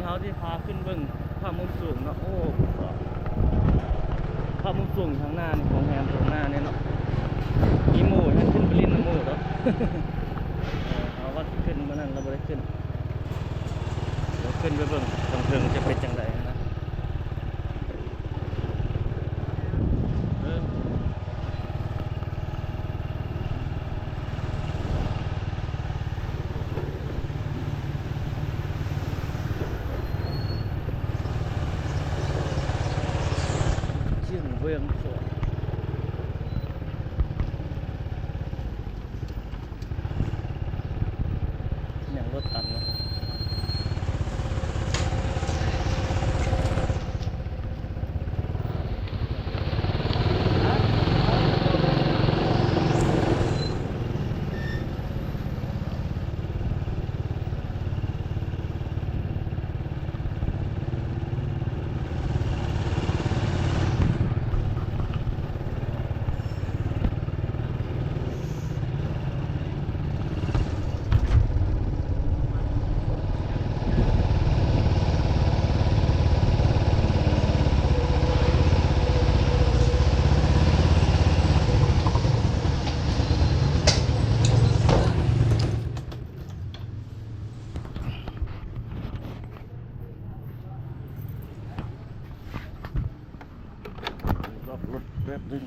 ເຮົາຊິພາຂຶ້ນເບິ່ງພາບມຸມສູງເນາະ. ໂອ້ ພາບມຸມສູງທາງໜ້ານີ້ ໂຮງແຮມທາງໜ້ານີ້ເນາະ. ມີໝູ່ ຍັງຂຶ້ນໄປຫຼິ້ນນຳໝູ່ດອກ. ເອີ ເຮົາວ່າຊິຂຶ້ນມື້ນັ້ນ ແລ້ວບໍ່ໄດ້ຂຶ້ນ. ດຽວຂຶ້ນໄປເບິ່ງທາງເທິງຈະເປັນຈັ່ງໃດຫັ້ນນະ. ເອີ ຈຽງເວຍງສວນ. ຍັງລົດຕັນເນາະ. ລັອກລົດແປັບໜຶ່ງ.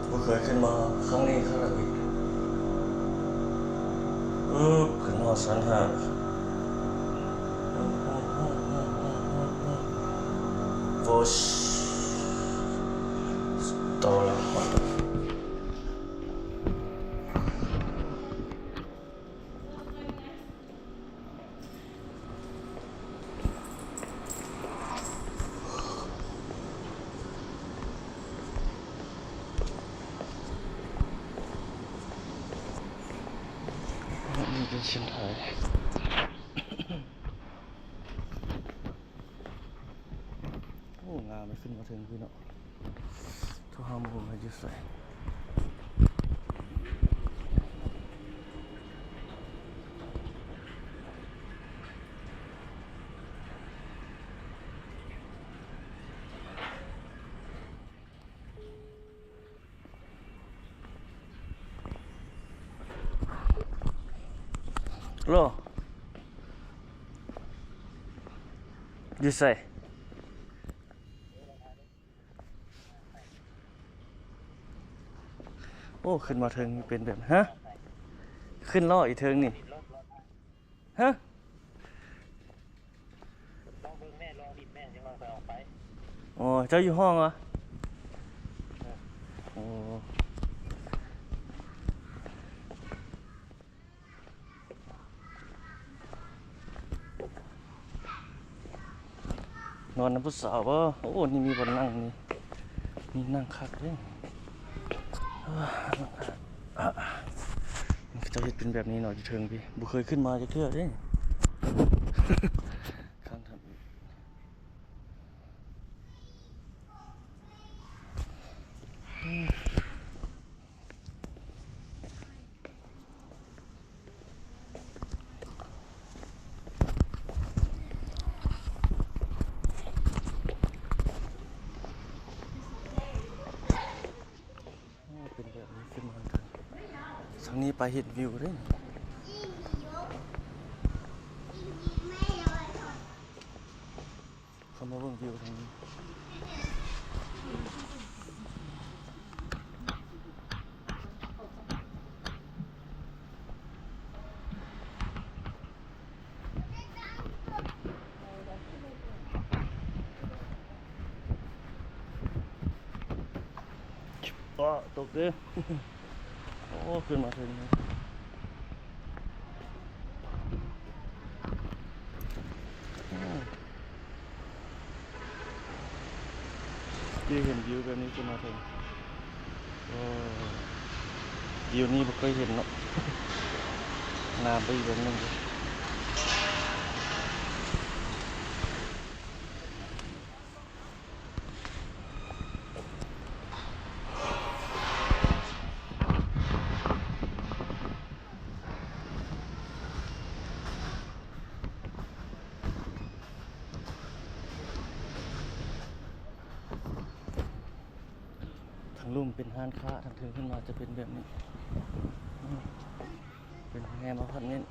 ບໍ່ເຄີຍຂຶ້ນມາຄັ້ງນີ້ຄັ້ງແລກອີກ. ອືບ ຂຶ້ນຮອດຊັ້ນຫ້າ. ໂອ້ຍ ຕໍ່ແລ້ວ. ນີ້ເປັນເສັ້ນທາງ. ໂອ້ ງາມເລີຍ ຂຶ້ນມາເທິງພຸ້ນເນາະ. ໂທຫາໝູ່ວ່າຢູ່ໃສ. ໂລ ຢູ່ໃສ? ໂອ້ ຂຶ້ນມາເທິງເປັນແບບ ຮະ? ຂຶ້ນລໍ້ອີເທິງນີ້ ຮະ? ລອງເບິ່ງແມ່ ລອງຫຼິ້ນແມ່ ຈັ່ງວ່າຄ່ອຍອອກໄປ. ອໍ ເຈົ້າຢູ່ຫ້ອງຫວາ? ເອີ ໂອ້. ນອນນຳຜູ້ສາວບໍ? ໂອ້ ນີ້ມີບ່ອນນັ່ງນີ້ ນີ້ນັ່ງຄັກເດ້. ເຂົາເຈົ້າເຮັດເປັນແບບນີ້ເນາະ ຢູ່ເທິງພີ້ ບໍ່ເຄີຍຂຶ້ນມາຈັກເທື່ອເດ້. ຄັ້ງທຳອິດ. ໂອ້ ເປັນແບບນີ້ຂຶ້ນມາທາງນີ້ ໄປເຫັນວິວເດ້. ວິວທາງນີ້ ກໍຕົກເດີ້. ໂອ້ ຂຶ້ນມາເຖິງ ທີ່ເຫັນວິວແບບນີ້ຂຶ້ນມາເຖິງ ໂອ້ ວິວນີ້ບໍ່ເຄີຍເຫັນເນາະ ງາມໄປອີກແບບໜຶ່ງເລີຍ. ທາງລຸ່ມເປັນຮ້ານຄ້າ ທາງເທິງຂຶ້ນມາຈະເປັນແບບນີ້ ເປັນໂຮງແຮມ ອາພາດເມັນ.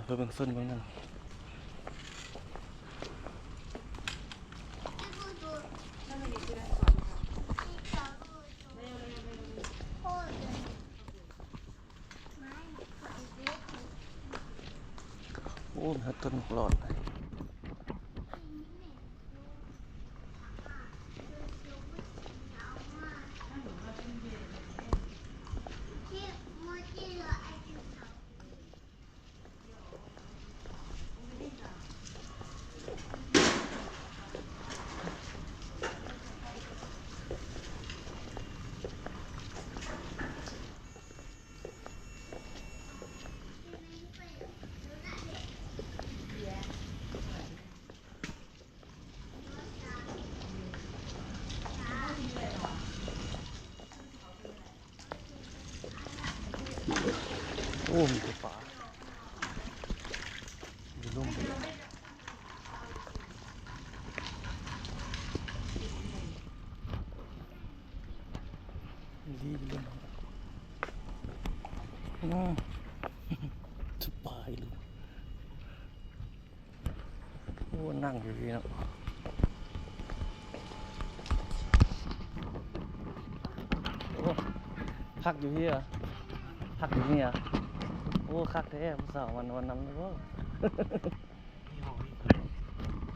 ໄປເບິ່ງໂຊນເບິ່ງນັ້ນ ໂອ້ ມີຮອດຕົ້ນໝາກຫຼອດ. ໂອ້ ມີແຕ່ປາ ຢູ່ລຸ່ມ ດີຢູ່ລຸ່ມ ອືມ ສະບາຍເລີຍ. ໂອ້ ນັ່ງຢູ່ພີ້ເນາະ ໂອ້ ພັກຢູ່ພີ້ ພັກຢູ່ພີ້ ໂອ້ ຄັກແທ້ ຜູ້ສາວມານອນນຳເລີຍບໍ່? ມີຫ້ອງນີ້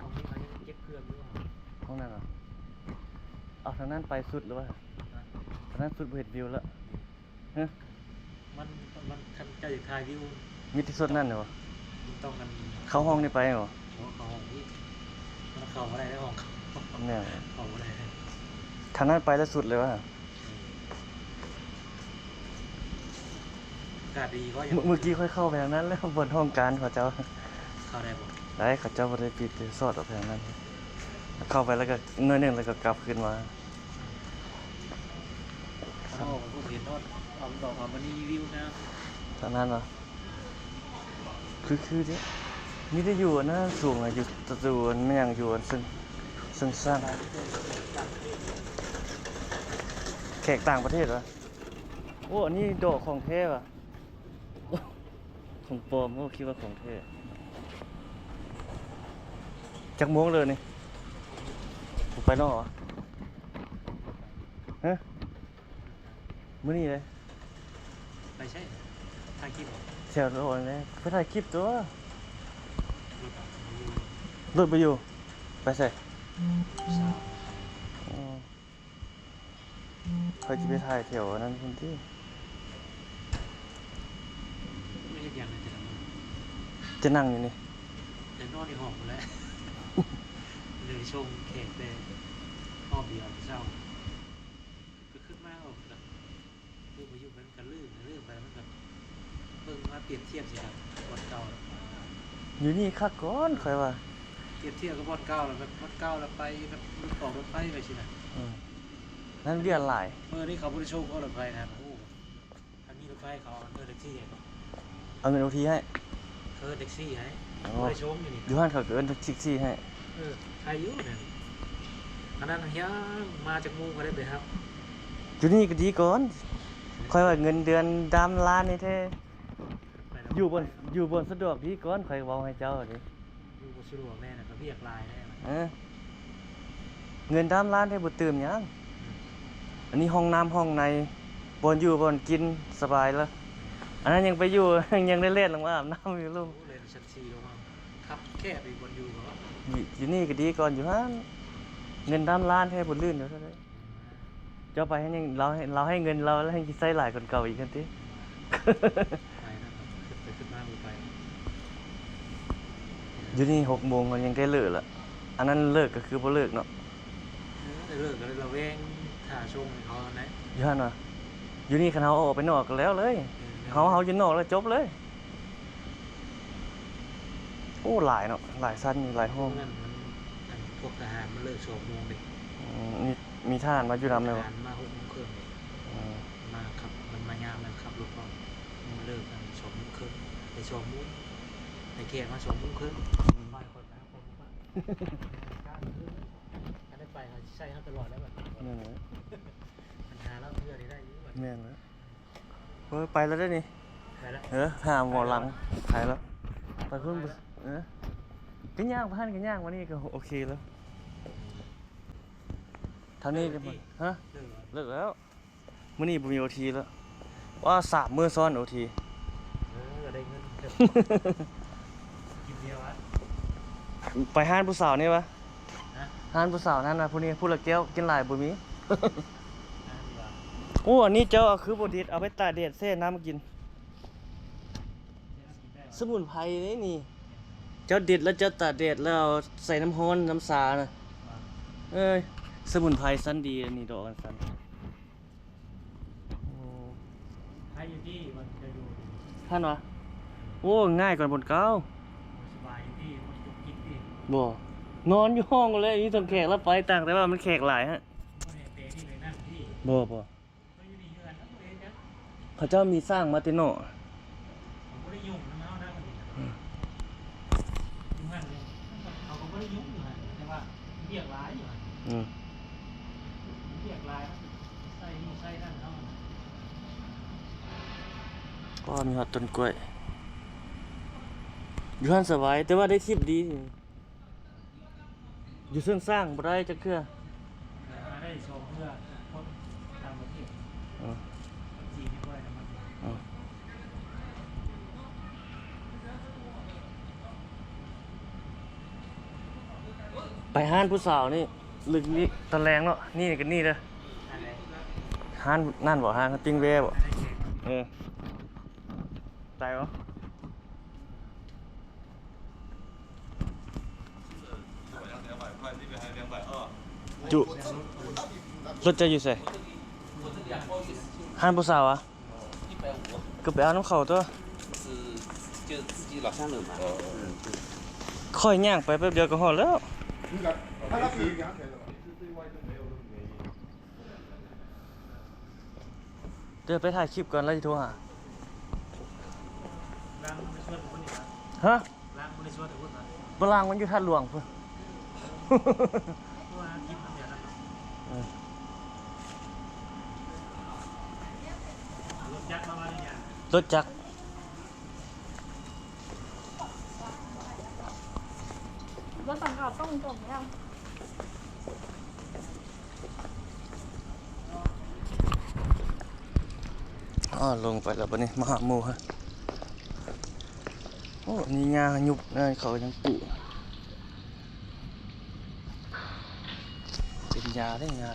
ຫ້ອງນີ້ເຂົາຍັງເກັບເຄື່ອງຢູ່ ຫ້ອງນັ້ນເນາະ ເອົາທາງນັ້ນໄປສຸດແລ້ວຫວາ? ທາງນັ້ນສຸດບໍ່ເຫັນວິວແລ້ວ. ຮະ ມັນ ມັນ ຄັນເຈົ້າຢາກຖ່າຍວິວ ມີແຕ່ສ່ວນນັ້ນເນາະ ມັນຕ້ອງອັນ ເຂົ້າຫ້ອງນີ້ໄປເນາະ ໂອ້ ເຂົ້າຫ້ອງນີ້ ມັນເຂົ້າບໍ່ໄດ້ໃນຫ້ອງ ແມ່ນ ເຂົ້າບໍ່ໄດ້ ທາງນັ້ນໄປແລ້ວສຸດເລີຍຫວາ? ເອີ ອາກາດດີກໍຍັງ ມື້ ມື້ກີ້ຂ້ອຍເຂົ້າໄປທາງນັ້ນແລ້ວ ບ່ອນຫ້ອງການເຂົາເຈົ້າ ເຂົ້າໄດ້ບໍ່? ໄດ້ ເຂົາເຈົ້າບໍ່ໄດ້ປິດເດ ສອດອອກໄປທາງນັ້ນ ເຂົ້າໄປແລ້ວກໍໜ້ອຍໜຶ່ງ ແລ້ວກໍກັບຄືນມາ. ເອົາ ເຫັນຮອດ ເອົາດອກຫອມມະລີວິວງາມ ທາງນັ້ນຫວາ? ຄື ຄືເດ້ ມີແຕ່ຢູ່ອັນນັ້ນສູງ ຢູ່ ຢູ່ອັນແມ່ນຫຍັງ ຢູ່ອັນເຊິ່ງ ເຊິ່ງຊັ້ນ ແຂກຕ່າງປະເທດຫວາ? ໂອ້ ອັນນີ້ດອກຂອງແທ້ຫວາ? ຂອງປອມ ໂອ້ ຄິດວ່າຂອງແທ້. ຈັກໂມງແລ້ວນີ້? ບໍ່ໄປນອກຫວາ? ຮະ? ມື້ນີ້ເດ້? ໄປໃສ? ຖ່າຍຄລິບບໍ່? ແຖວໂລນເດ້ ໄປຖ່າຍຄລິບຕົວະ. ລົດບໍ່ຢູ່ ລົດບໍ່ຢູ່ ໄປໃສ? ສາວ ອໍ ຂ້ອຍຊິໄປຖ່າຍແຖວອັນນັ້ນພຸ້ນຕິ. ເຮັດຫຍັງແຕ່ລະມື້? ຈະນັ່ງຢູ່ນີ້ ຈະນອນຢູ່ຫ້ອງພຸ້ນແຫຼະ ເລີຍຊົງແຂກແຕ່ຮອບດຽວເຊົ້າ ກໍຄິດມາ ເອີ ຄືມາຢູ່ໄປມັນກໍລືມ ລືມໄປ ມັນກໍເບິ່ງມາປຽບທຽບໃສ່ກັນ ບ່ອນເກົ່າ ຢູ່ນີ້ຄັກກ່ອນ ຂ້ອຍວ່າ ປຽບທຽບກັບບ່ອນເກົ່າ ແລ້ວແບບບ່ອນເກົ່າ ແລ້ວໄປແບບລົດຂອງລົດໄຟໄປຊີ້ນະ ອືມ ນັ້ນວຽກຫຼາຍ. ມື້ນີ້ເຂົາບໍ່ໄດ້ໂຊກອນລົດໄຟນະ ໂອ້ ອັນນີ້ລົດ ໄປເຂົາເອີ້ນແທັກຊີໃຫ້ບໍ່? ເອົາເງິນໂອທີໃຫ້ ເຂົາເອີ້ນແທັກຊີໃຫ້. ອໍ ບໍ່ໄດ້ຊົງຢູ່ນີ້ ຢູ່ຮ້ານເຂົາກໍເອີ້ນແທັກຊີໃຫ້. ເອີ ໃຄຢູ່ນັ້ນ ອັນນັ້ນຍັງມາຈັກໂມງກໍໄດ້ໄປຮັບ. ຢູ່ນີ້ກໍດີກ່ອນ ຂ້ອຍວ່າເງິນເດືອນດາມລ້ານນີ້ແທ້. ໄປແລ້ວ ຢູ່ບ່ອນ ໄປແລ້ວ ຢູ່ບ່ອນສະດວກດີກ່ອນ ຂ້ອຍເວົ້າໃຫ້ເຈົ້າເດ້. ຢູ່ບໍ່ສະດວກແດ່ ແລ້ວກໍວຽກຫຼາຍແດ່. ເອີ ເງິນດາມລ້ານແທ້ ບໍ່ຕື່ມຫຍັງ. ອືມ ອັນນີ້ຫ້ອງນ້ຳຫ້ອງໃນ ບ່ອນຢູ່ບ່ອນກິນສະບາຍລະ. ອັນນັ້ນຍັງໄປຢູ່ ຍັງໄດ້ແລ່ນລົງມາອາບນ້ຳຢູ່ລຸ່ມ. ໂອ້ ແລ່ນຊັ້ນສີ່ລົງມາ ຄັບແຄບອີກ ບ່ອນຢູ່ກໍວ່າ ຢູ່ ຢູ່ນີ້ກໍດີກ່ອນ ຢູ່ຫັ້ນເງິນດາມລ້ານແທ້ ບໍ່ລື່ນຢູ່ເທົ່າໃດ. ເຈົ້າໄປໃຫ້ຍັງ ລາວໃຫ້ ລາວໃຫ້ເງິນລາວ ແລ້ວຍັງຊິໃຊ້ຫຼາຍກວ່າເກົ່າອີກຫັ້ນຕິ. ໄປນະ ໄປຂຶ້ນມາບໍ່ໄປ. ຢູ່ນີ້ຫົກໂມງກໍຍັງໄດ້ເລີກລະ ອັນນັ້ນເລີກກໍຄືບໍ່ເລີກເນາະ. ເອີ ເລີກກໍລະແວງຖ້າສົ່ງໃຫ້ເຂົາຫັ້ນແຫຼະ ຢູ່ຫັ້ນນະ. ຢູ່ນີ້ຄັນເຮົາອອກໄປນອກກໍແລ້ວເລີຍ. ເອີ ເຮົາ ເຮົາຢູ່ນອກແລ້ວຈົບເລີຍ. ໂອ້ ຫຼາຍເນາະ ຫຼາຍຊັ້ນ ຫຼາຍຫ້ອງ. ນັ້ນມັນ ອັນພວກທະຫານມັນເລີກສອງໂມງເດ້. ອືມ ມີ ມີທະຫານມາຢູ່ນຳແມ່ນບໍ່? ທະຫານມາຫົກໂມງເຄິ່ງເດ້. ອືມ ມາຂັບ ມັນມາຍາມນັ້ນ ຂັບລົດພ້ອມ. ອືມ ມັນເລີກກັນສອງໂມງເຄິ່ງ ໄປສອງໂມງ ໄປແຂກມາສອງໂມງເຄິ່ງ. ອືມ ບ່າຍຂ້ອຍໄປຫາຄົນ ຄັນໄດ້ໄປ ເຂົາຊິໃຊ້ເຮົາຕະຫຼອດແລ້ວບັດນີ້. ແມ່ນແຫຼະ ຄັນຫາລາວເທື່ອນີ້ໄດ້ຢູ່ບັດນີ້. ແມ່ນແຫຼະ. ໂອ້ຍ ໄປແລ້ວເດ້ນີ້. ໄປແລ້ວ ເອີ ຫາໝໍລຳ ໄປແລ້ວ ໄປພຸ້ນ. ເອີ ກໍຍ່າງໄປຫັ້ນ ກໍຍ່າງມານີ້ ກໍໂອເຄແລ້ວ. ເທົ່ານີ້ກໍ ເລີກແລ້ວ ຮະ? ເລີກແລ້ວ ເລີກແລ້ວ. ມື້ນີ້ບໍ່ມີໂອທີແລ້ວ. ວ້າ ສາມມື້ຊ້ອນໂອທີ. ເອີ ກໍໄດ້ເງິນ ກິນເບຍວະ ໄປຮ້ານຜູ້ສາວນີ້ວະ. ຮະ? ຮ້ານຜູ້ສາວນັ້ນນະ ຜູ້ນີ້ ຜູ້ລະແກ້ວ ກິນຫຼາຍບໍ່ມີ. ຮ້ານນີ້ຫວາ? ໂອ້ ອັນນີ້ເຈົ້າເອົາຄືບໍ່ເດັດ ເອົາໄປຕາກແດດແຊ່ນ້ຳກິນ. ສະໝຸນໄພເດ້ນີ້ ເຈົ້າເດັດແລ້ວເຈົ້າຕາກແດດແລ້ວເອົາໃສ່ນ້ຳຮ້ອນ ນ້ຳຊານະ. ເອີຍ ສະໝຸນໄພຊັ້ນດີອັນນີ້ ດອກອັນຊັ້ນ. ໂອ້ ໃຜຢູ່ທີ່ວ່າຈະຢູ່ຫັ້ນຫວາ? ໂອ້ ງ່າຍກວ່າບ່ອນເກົ່າ. ສະບາຍຢູ່ທີ່ ບໍ່ໄດ້ຈຸກຈິກຕິ? ບໍ່ ນອນຢູ່ຫ້ອງພຸ້ນແຫຼະ ມີທັງແຂກລະໄປຕ່າງ ແຕ່ວ່າມັນແຂກຫຼາຍຮະ. ບໍ່ໄດ້ເຕະນີ້ໄປນັ້ນທີ່? ບໍ່ ບໍ່. ເຂົາເຈົ້າມີສ້າງມາແຕ່ເນາະ. ເຂົາບໍ່ໄດ້ຫຍຸ້ງນຳເຮົານະ. ອືມ ຢູ່ຫັ້ນເຂົາກໍບໍ່ໄດ້ຫຍຸ້ງຢູ່ຫັ້ນ ແຕ່ວ່າວຽກຫຼາຍຢູ່ຫັ້ນ. ອືມ ວຽກຫຼາຍ ໃສ່ນີ້ໃສ່ນັ້ນເຮົາ. ກໍມີຮອດຕົ້ນກ້ວຍ ຢູ່ຫັ້ນສະບາຍ ແຕ່ວ່າໄດ້ທິບດີ. ຢູ່ເຊິ່ງສ້າງບໍ່ໄດ້ຈັກເທື່ອ. ໄດ້ສອງເທື່ອ ຄົນຕ່າງປະເທດ. ເອີ ຈີນນີ້ບໍ່ໄດ້ນຳມັນ. ເອີ ໄປຮ້ານຜູ້ສາວນີ້ ຫຼືນີ້ຕອນແລງເນາະ. ນີ້ກໍນີ້ເດີ ຮ້ານນັ້ນບໍ່? ຮ້ານປີ້ງແວ່ບໍ່? ເອີ ໄດ້ບໍ່? ຈຸ ລົດເຈົ້າຢູ່ໃສ? ຮ້ານຜູ້ສາວຫວາ? ກໍໄປເອົານຳເຂົາຕົວະ. ຂ້ອຍຍ່າງໄປແປັບດຽວກໍຮອດແລ້ວ. ດຽວໄປຖ່າຍຄລິບກ່ອນ ແລ້ວຊິໂທຫາ. ລ້າງບໍ່ໄດ້ຊວນຄົນນີ້ຫວາ? ຮະ? ລ້າງບໍ່ໄດ້ຊວນຄົນຫວາ? ບໍ່ລ້າງ ມັນຢູ່ທາດຫຼວງພຸ້ນ. ເອີ ລົດຈັກມາວ່າໄດ້ຫຍັງ? ລົດຈັກ. ອ້າວ ລົງໄປແລ້ວບັດນີ້ ມາຫາໝູ່ຮະ. ໂອ້ ນີ້ຫຍ້າຍຸບນະ ເຂົາຍັງປູກ ເປັນຫຍ້າເດ້ ຫຍ້າ.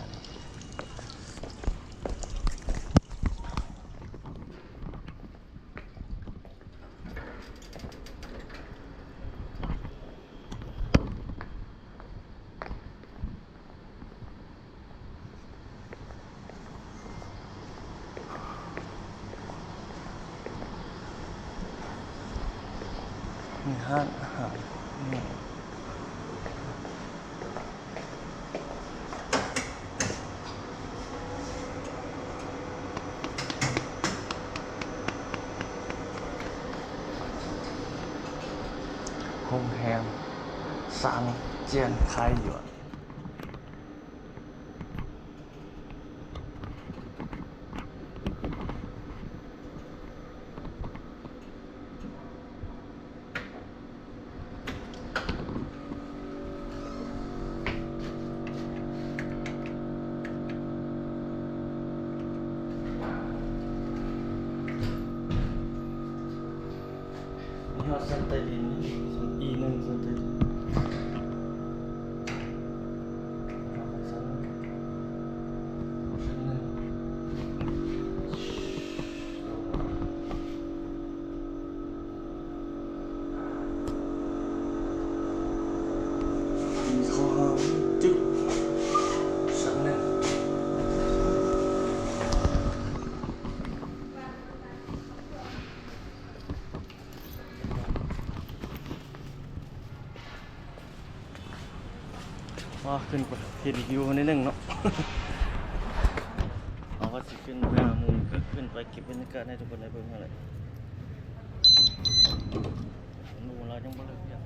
ມີຮ້ານອາຫານນີ້. ໂຮງແຮມຊາງຈຽນຄາຍຢວນ. ນີ້ຮອດຊັ້ນໃຕ້ດິນ ຊັ້ນອີໜຶ່ງ ຊັ້ນໃຕ້ດິນ. ວ່າຂຶ້ນໄປເຫັນວິວໜ້ອຍໜຶ່ງເນາະ. ເຮົາວ່າຊິຂຶ້ນໄປຫາໝູ່ ກໍຂຶ້ນໄປເກັບບັນຍາກາດໃຫ້ທຸກຄົນໄດ້ເບິ່ງຫັ້ນແຫຼະ. ໝູ່ລາວຍັງບໍ່ເລີກວຽກ.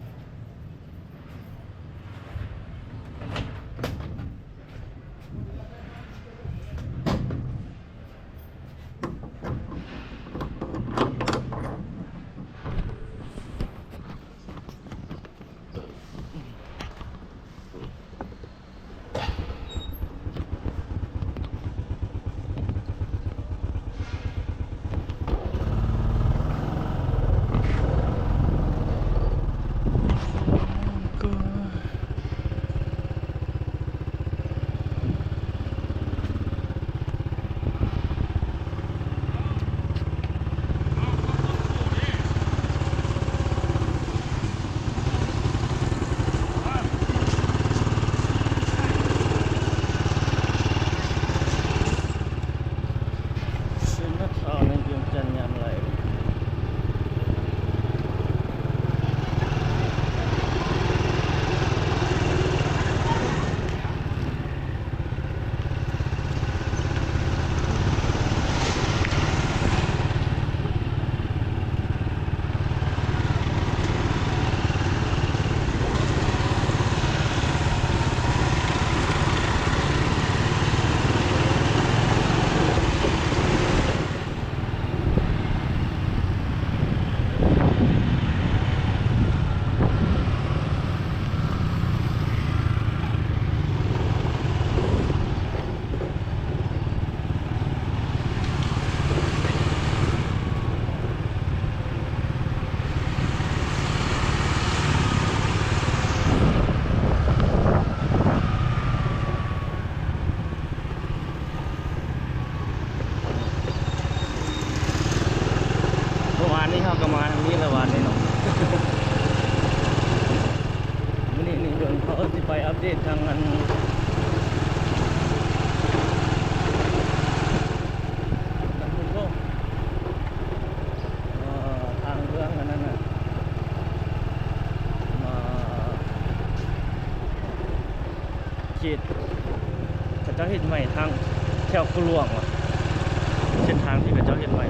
ເມື່ອວານນີ້ເຮົາກໍມາທາງນີ້ແລ້ວ ວານນີ້ເນາະ. ມື້ນີ້ນີ້ເບິ່ງ ເຮົາຊິໄປອັບເດດທາງອັນ ທາງເບື້ອງອັນນັ້ນນະ ມາ ເຂດເຂົາເຈົ້າເຮັດໃໝ່ທາງແຖວພູຫຼວງວ່າ ເສັ້ນທາງທີ່ເຂົາເຈົ້າເຮັດໃໝ່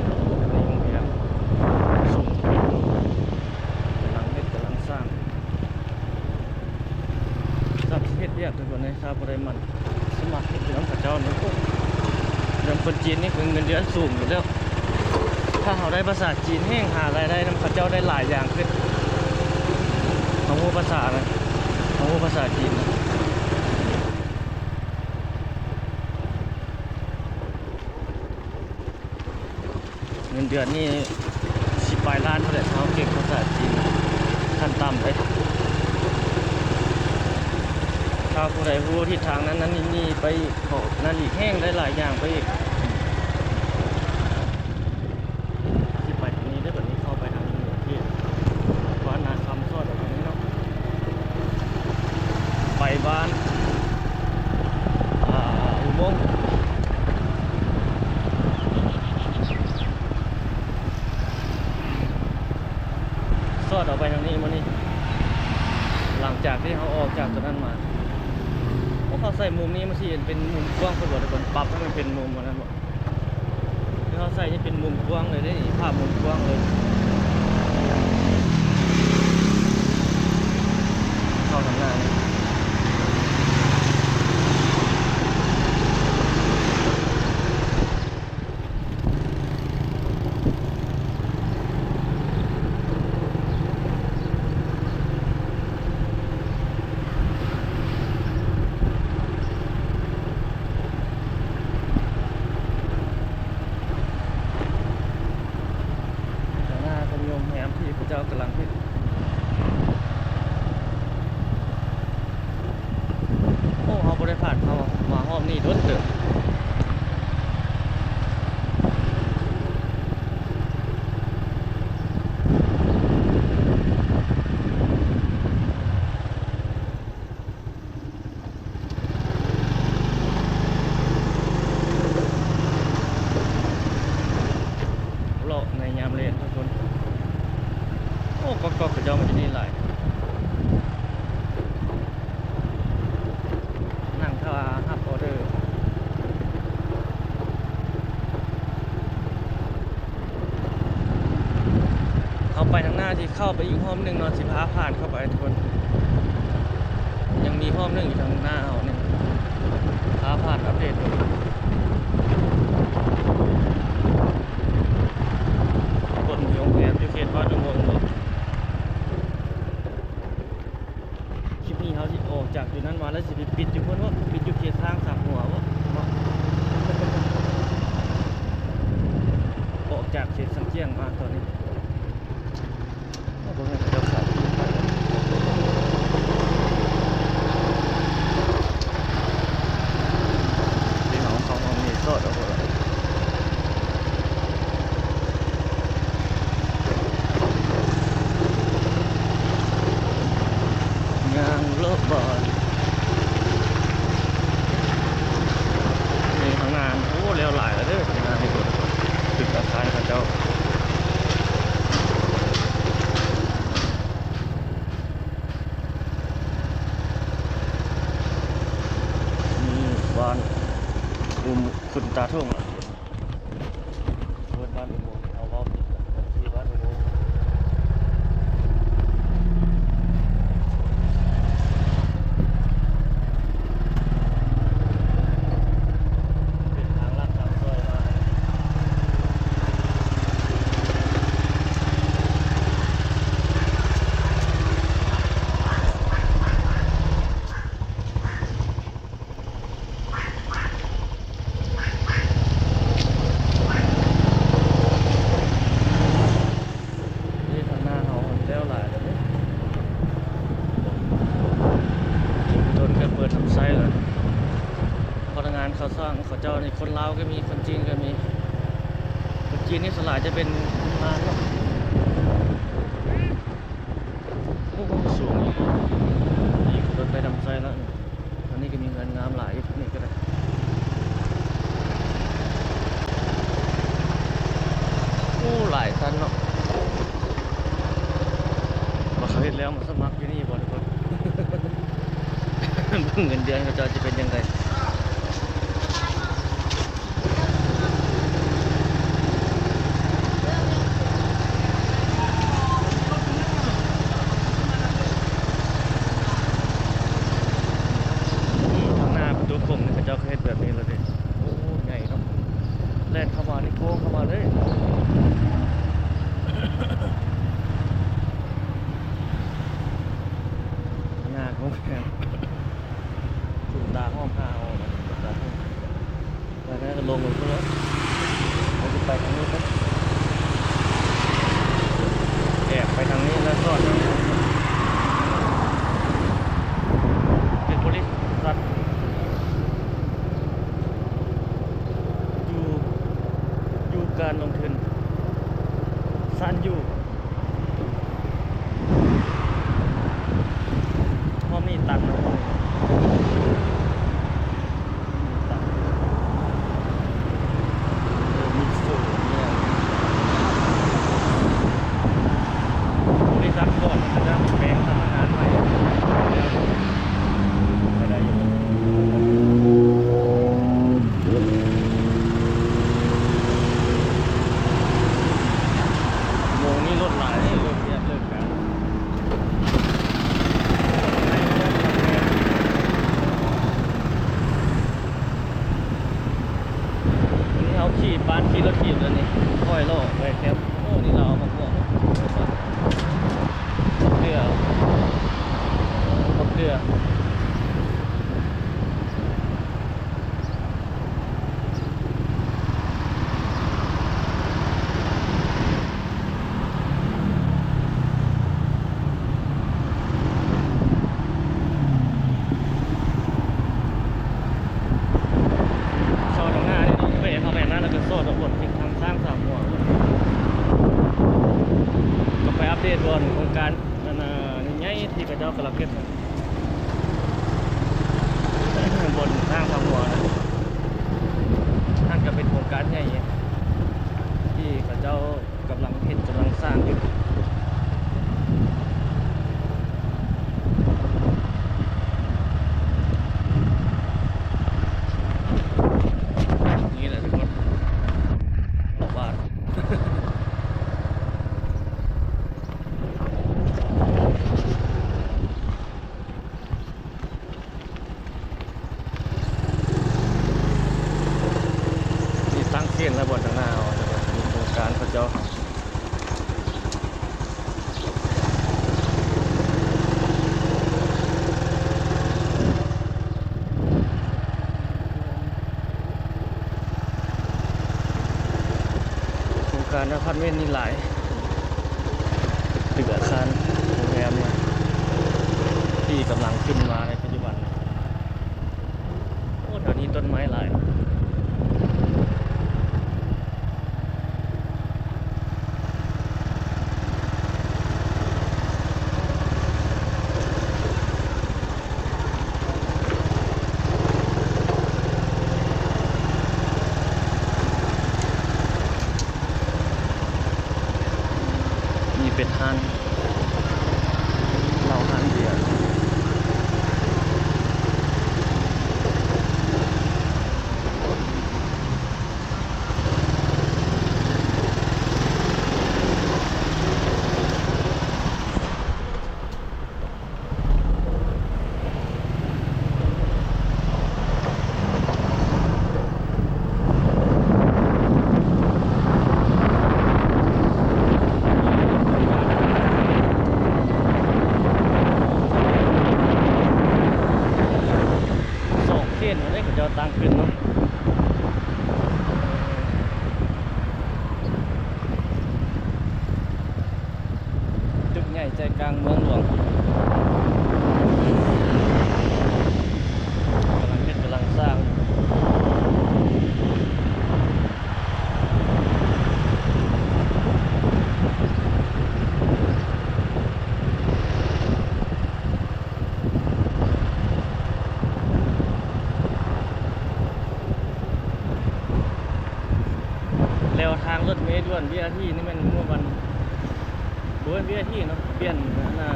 ມີໂຮງແຮມສູງ ກຳລັງເຮັດ ກຳລັງສ້າງ ຊ່າງຊິເຮັດວຽກທຸກຄົນເອີຍ. ຖ້າບໍ່ໄດ້ໝັ່ນສະໝັກເຮັດນຳເຂົາເຈົ້ານີ້ ໂອ້ ເລື່ອງຄົນຈີນນີ້ຄືເງິນເດືອນສູງຢູ່ແລ້ວ. ຖ້າເຮົາໄດ້ພາສາຈີນແຮ່ງ ຫາລາຍໄດ້ນຳເຂົາເຈົ້າໄດ້ຫຼາຍຢ່າງຂຶ້ນ. ເຮົາຮູ້ພາສານະ ເຮົາຮູ້ພາສາຈີນນະ. ເງິນເດືອນນີ້ສິບປາຍລ້ານພຸ້ນແຫຼະ ຖ້າເຮົາເກັ່ງພາສາຈີນຂັ້ນຕ່ຳເດ້. ຖ້າຜູ້ໃດຮູ້ທິດທາງນັ້ນນັ້ນນີ້ໄປອີກ ເຂົານັ້ນອີກແຮ່ງໄດ້ຫຼາຍຢ່າງໄປອີກ. ຊິໄປທາງນີ້ເດີ ບັດນີ້ເຂົ້າໄປທາງນີ້ ໂອເຄ ບ້ານນາຄຳ ຊອດອອກທາງນີ້ເນາະ ໄປບ້ານ ອ່າ ອຸໂມງ ຊອດອອກໄປທາງນີ້ມື້ນີ້ ຫຼັງຈາກທີ່ເຮົາອອກຈາກຕົວນັ້ນມາ. ໂອ້ ເຂົາໃສ່ມຸມນີ້ ມັນຊິເຫັນເປັນມຸມກວ້າງໂພດບໍ່ ທຸກຄົນ ປັບໃຫ້ມັນເປັນມຸມອັນນັ້ນບໍ່. ທີ່ເຮົາໃສ່ນີ້ເປັນມຸມກວ້າງເລີຍເດ້ ນີ້ພາບມຸມກວ້າງເລີຍ. ດົນເຕີບ. ເລາະໃນຍາມແລງທຸກຄົນ. ໂອ້ ກອກໆ ເຂົາເຈົ້າມາຢູ່ນີ້ຫຼາຍ. ນັ່ງຖ້າຮັບອອເດີ. ເຮົາໄປທາງໜ້າທີ່ເຂົ້າໄປອີກຮ່ອມໜຶ່ງເນາະ ຊິພາຜ່ານເຂົ້າໄປທຸກຄົນ. ຍັງມີຮ່ອມໜຶ່ງຢູ່ທາງໜ້າເຮົານີ້ ພາຜ່ານອັບເດດເບິ່ງ. ຄົນໂຮງແຮມຢູ່ເຂດບ້ານອຸໂມງບໍ່? ຄລິບນີ້ເຮົາຊິອອກຈາກຈຸດນັ້ນມາແລ້ວຊິໄປປິດຢູ່ພຸ້ນບໍ່? ປິດຢູ່ເຂດຊ້າງສາມຫົວບໍ່ເນາະ? ອອກຈາກເຂດຊຳກ້ຽງມາຕອນນີ້ ໂອ້ ເບິ່ງເຂົາເຈົ້າຂາຍ ເປັນຂອງ ຂອງ ຂອງ ນີ້ ສອດເອົາບໍ່ລະ? ຍ່າງເລາະບ້ານ ນີ້ ທາງໜ້າ ໂອ້ ແລ້ວຫຼາຍແລ້ວເດີ ທາງໜ້ານີ້ ຕຶກອາຄານເຂົາເຈົ້າ. ນີ້ບ້ານອຸມ ຂຶ້ນຕາທົ່ງລະ ເອີ້ນບ້ານອຸໂມງ ເຮົາເວົ້າຜິດລະ ມັນຊື່ບ້ານອຸໂມງ. ເປັນທາງລັດທາງຊ່ອຍມາ. ນີ້ ທາງໜ້າເຮົາແລ້ວຫຼາຍແລ້ວເດ້ ດົນກໍເປີດນຳໃຊ້ແລ້ວ. ພະນັກງານກໍ່ສ້າງເຂົາເຈົ້ານີ້ ຄົນລາວກໍມີ ຄົນຈີນກໍມີ. ຄົນຈີນນີ້ສ່ວນຫຼາຍຈະເປັນຄົນງານເນາະ. ໂອ້ ສູງອີກ ນີ້ລົດໄປດຳໄຊແລ້ວນີ້. ອັນນີ້ກໍມີເຮືອນງາມຫຼາຍຢູ່ ນີ້ກໍໄດ້. ໂອ້ ຫຼາຍຊັ້ນເນາະ ວ່າເຂົາເຮັດແລ້ວມາສະໝັກຢູ່ນີ້ບໍ່ທຸກຄົນ? ເບິ່ງເງິນເດືອນເຂົາເຈົ້າຈະເປັນຈັ່ງໃດ. ອືມ ທາງໜ້າປະຕູຂົງນີ້ ເຂົາເຈົ້າກໍເຮັດແບບນີ້ແລ້ວເດ້. ໂອ້ ໃຫຍ່ເນາະ ແລ່ນເຂົ້າມານີ້ ໂຄ້ງເຂົ້າມາເລີຍ. ໜ້າໂຮງແຮມ ສຸນຕາຫ້ອງຫ້າ ເອົານະ ສຸນຕາຫ້ອງ ໄປແລ້ວກໍລົງໄປພຸ້ນແລ້ວ ເຮົາຊິໄປທາງນີ້ໄປ ແອບໄປທາງນີ້ແລ້ວສອດທາງນີ້ ເປັນບໍລິສັດ ຢູ່ ຢູ່ການລົງທຶນ ຊານຢູ ພ້ອມມີຕັງເນາະ ມີຕັງ ເອີ ມີໂຊນ ມີຫຍັງ ກຳລັງເຮັດ ບ່ອນທາງເຂົ້າຫົວນະ ຫັ້ນກະເປັນໂຄງການໃຫຍ່ທີ່ເຂົາເຈົ້າ ກຳລັງເຮັດ ກຳລັງສ້າງຢູ່. ນີ້ແຫຼະທຸກຄົນ ອອກບ້ານ ນີ້ຕັ້ງເຄນແລ້ວບ່ອນທາງໜ້າເຮົາ ມີໂຄງການເຂົາເຈົ້າ ໂຄງການອາພາດເມັນນີ້ຫຼາຍ ຕຶກອາຄານໂຮງແຮມນີ້ ທີ່ກຳລັງຂຶ້ນມາໃນປັດຈຸບັນ. ໂອ້ ແຖວນີ້ຕົ້ນໄມ້ຫຼາຍ. ນີ້ເປັນຮ້ານເຫຼົ້າຮ້ານເບຍ. ສອງເຄນເດ້ ເຂົາເຈົ້າຕັ້ງຂຶ້ນເນາະ. ຕຶກໃຫຍ່ໃຈກາງເມືອງຫຼວງ ກຳລັງເຮັດ ກຳລັງສ້າງ. ແລ້ວທາງລົດເມດ່ວນ ວີໄອພີ ນີ້ແມ່ນເມື່ອວັນ ບໍ່ແມ່ນ ວີໄອພີ ເນາະ ປ່ຽນ ອັນນ່າ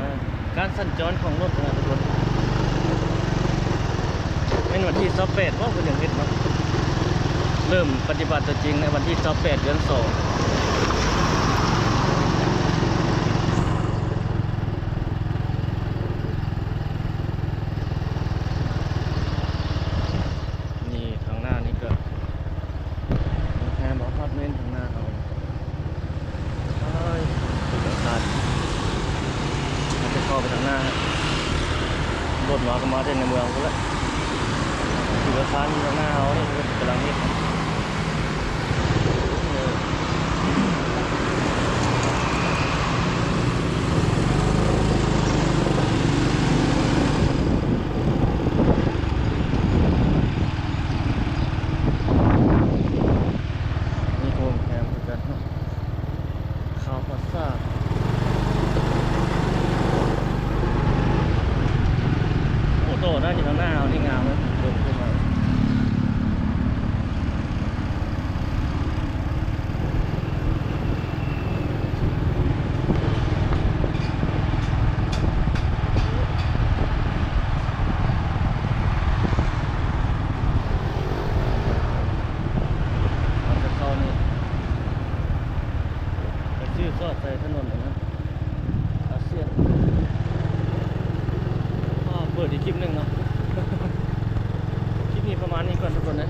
ການສັນຈອນຂອງລົດນະທຸກຄົນ. ແມ່ນວັນທີຊາວແປດບໍ ເພິ່ນຍັງເຮັດເນາະ ເລີ່ມປະຕິບັດຕົວຈິງໃນວັນທີຊາວແປດ ເດືອນສອງ. ນີ້ທາງໜ້ານີ້ກະໂຮງແຮມອາພາດເມັນທາງໜ້າເຮົາ. ເອີຍ ຕຶກອາຄານ ມັນຈະເຂົ້າໄປທາງໜ້າ ລົດມາກະມາແຕ່ໃນເມືອງພຸ້ນແຫຼະ. ຕຶກອາຄານທາງໜ້າເຮົານີ້ກຳລັງເຮັດ. ມີໂຮງແຮມຄືກັນເນາະ ຄາວພາຊາ. ໂອ້ ໂຕໜ້າຢູ່ທາງໜ້າເຮົານີ້ງາມເລີຍ ເດີນຂຶ້ນມາ. ເຮົາຈະເຂົ້ານີ້ ໄປຊື້ສອດໃສ່ຖະໜົນອັນນັ້ນ ອາຊຽນ. ເປີດອີກຄລິບໜຶ່ງເນາະ ຄລິບນີ້ປະມານນີ້ກ່ອນທຸກຄົນເດີ.